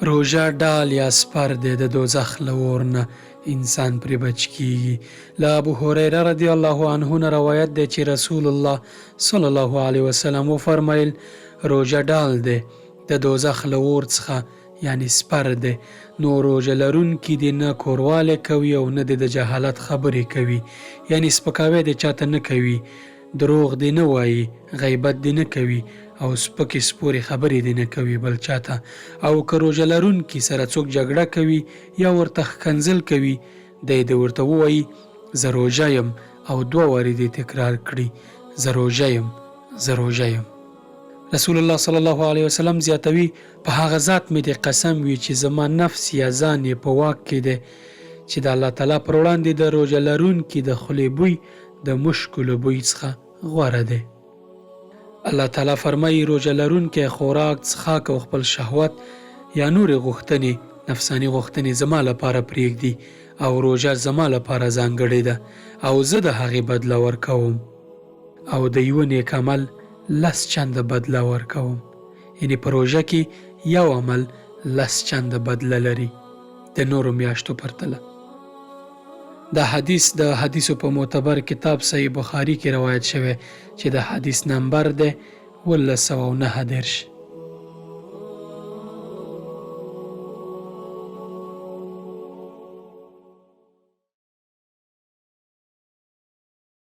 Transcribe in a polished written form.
روژه ډال یا سپر دی د دوزخ له اور نه انسان پرې بچ کیږي. له ابو هریره رضی الله عنه نه روایت دی چې رسول الله صلی الله علیه وسلم وفرمایل، روژه ډال دی د دوزخ له اور څخه یعنې سپر دی، نو روژه لرونکي دې نه کوروالی کوي او نه دې د جهالت خبرې کوي، یعنې سپکاوی دې چاته نه کوي، دروغ دې نه وايي، غیبت دې نه کوي او سپکې سپورې خبرې دې نه کوي بل چاته او که روژه لرونکي سره څوک جګړه کوي یا ورته ښکنځل کوي دی دې ورته ووايي زه روژه یم او دوه وارې دې تکرار کړي زه روژه یم، زه روژه یم. رسول الله صلی الله علیه وسلم زیاتوي، په هغه ذات مې دې قسم وي چې زما نفس یا ځان یې په واک کې دی چې د الله تعالی پر وړاندې د روژه لرونکي د خولې بوی د مشکو له بوی څخه غوره دی. الله تعالی فرمایي، روژه لرونکی خوراک، څښاک او خپل شهوت یا نورې غوښتنې، نفساني غوښتنې، زما لپاره پرېږدي او روژه زما لپاره ځانګړې ده او زه د هغې بدله ورکوم او د یوه نیک عمل لس چنده بدله ورکوم. یعنې په روژه کې یو عمل لس چنده بدله لري د نورو میاشتو پرتله. دا حدیث د حدیثو په معتبر کتاب صحیح بخاري کې روایت شوی چې د حدیث نمبر دی 1739.